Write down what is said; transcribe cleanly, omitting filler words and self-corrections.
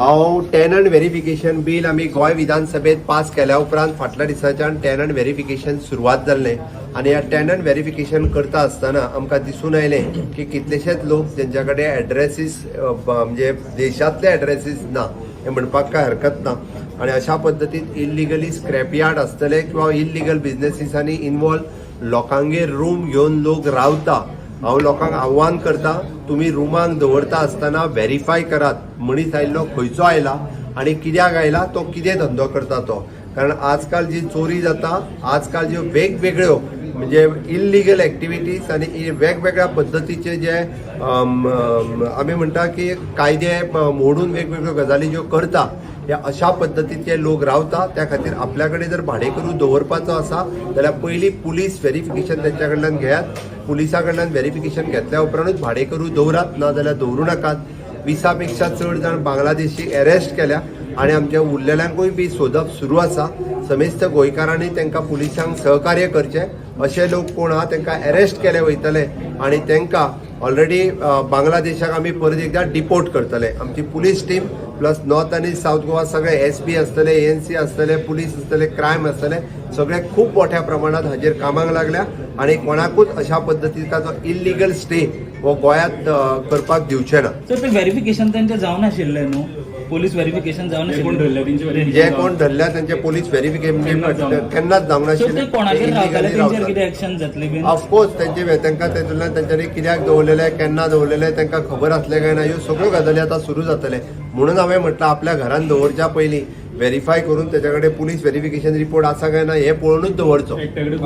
हांव tenant verification bill आमी गोंय विधानसभेत पास केल्या उपरांत फाटल्या दिसाच्यान टेनंट व्हेरिफिकेशन सुरवात जाल्लें आनी ह्या टेनंट व्हेरिफिकेशन करता आसतना आमकां दिसून आयलें की कितलेशेच लोक जेंच्या कडेन एड्रेसीस म्हणजे देशांतले एड्रेसीस ना हें म्हणपाक कांय हरकत ना. आनी अशा पद्दतीन इल्लिगली स्क्रॅप यार्ड आसतले किंवा इल्लिगल बिजनेसिसांनी इनवॉल्व लोकांगेर रूम घेवन लोक रावता. हांव लोकांक आव्हान करता, तुमी रुमांक दवरता आसतना व्हेरीफाय करात मनीस आयिल्लो खंयचो आयला आनी कित्याक आयला, तो कितें धंदो करता तो. कारण आजकाल जी चोरी जाता, आजकाल ज्यो वेगवेगळ्यो म्हणजे इल्लिगल एक्टिविटीज आनी वेगवेगळ्या पद्दतीचे जे अम, अम, आमी म्हणटा की कायदे मोडून वेगवेगळ्यो गजाली ज्यो करता, ह्या अशा पद्दतीचे लोक रावता. त्या खातीर आपल्या कडेन जर भाडेकरू दवरपाचो आसा जाल्यार पयलीं पुलीस व्हेरिफिकेशन तेंच्या कडल्यान घेयात. पुलिसा कडल्यान व्हेरिफिकेशन घेतल्या उपरांतूच भाडेकरू दवरात, ना जाल्यार दवरूं नाकात. 20 पेक्षा चड जाण बांगलादेशी अरेस्ट केल्या आनी आमच्या उरलेल्यांकूय बी सोदप सुरू आसा. समेस्त गोंयकारांनी तांकां पुलिसांक सहकार्य करचें. अशे लोक कोण आहा तांकां अरेस्ट केले वयतले आनी तांकां ऑलरेडी बांगलादेशाक आमी परत एकदा डिपोर्ट करतले. आमची पुलीस टीम प्लस नॉर्थ आनी सावथ गोवा सगळे एसपी आसतले, एएनसी आसतले, पुलीस आसतले, क्रायम आसतले, सगळे खूब मोठ्या प्रमाणात हाजेर कामाक लागल्या आनी कोणाकूच अशा पद्दतीचा जो इल्लिगल स्टे हो गोंयांत करपाक दिवचे ना. सर, ते व्हेरिफिकेशन तांचे जावनाशिल्लें न्हू? पोलीस व्हेरिफिकेशन जे कोण धरले जावनाशिल्लें. तेंचे verification जे कोण धरल्या त्यांचे पोलीस व्हेरिफिकेशन केन्नाच जावना. केन्नाच जावंक सो ते नाशिल्लें. कोणागेर रावताले illegally तेंचेर रावतात. कितें एक्शन जातली बीन? ऑफकोर्स त्यांचे तांकां तेतूंतल्यान तेंच्यांनी कित्याक दवरलेले, केन्ना दवरलेले, तांकां खबर आसलें काय ना, ह्यो सगळ्यो गजाली आतां सुरू जातले. म्हणून हांवें म्हटलां, आपल्या घरान दवरच्या पयलीं व्हेरीफाय करून तेच्या कडेन पुलीस व्हेरिफिकेशन रिपोर्ट आसा काय ना हें पळोवनूच दवरचो. एकट्या कडेन